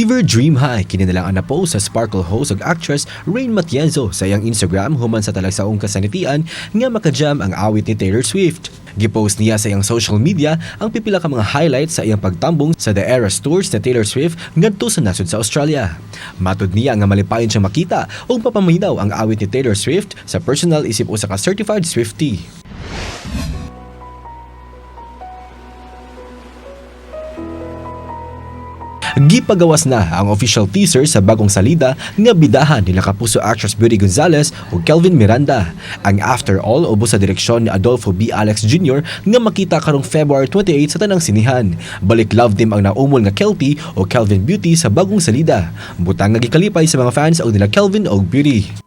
Achiever Dream High, kini na lang ang na-post sa Sparkle host ug actress Rain Matienzo sa iyang Instagram human sa talagsaong kasanitian nga makajam ang awit ni Taylor Swift. Gipost niya sa iyang social media ang pipila ka mga highlights sa iyang pagtambong sa The Eras Tours ni Taylor Swift ngadto sa nasod sa Australia. Matod niya nga malipayon siya makita ug mapaminaw ang awit ni Taylor Swift sa personal isip usa ka certified Swiftie. Gipagawas na ang official teaser sa bagong salida nga bidahan nila Kapuso actress Beauty Gonzalez ug Kelvin Miranda. Ang After All, ubos sa direksyon ni Adolfo B. Alex Jr. nga makita karong February 28 sa tanang sinihan. Balik love team ang naumol nga Kelty o Kelvin Beauty sa bagong salida. Butang nga gikalipay sa mga fans og nila Kelvin og Beauty.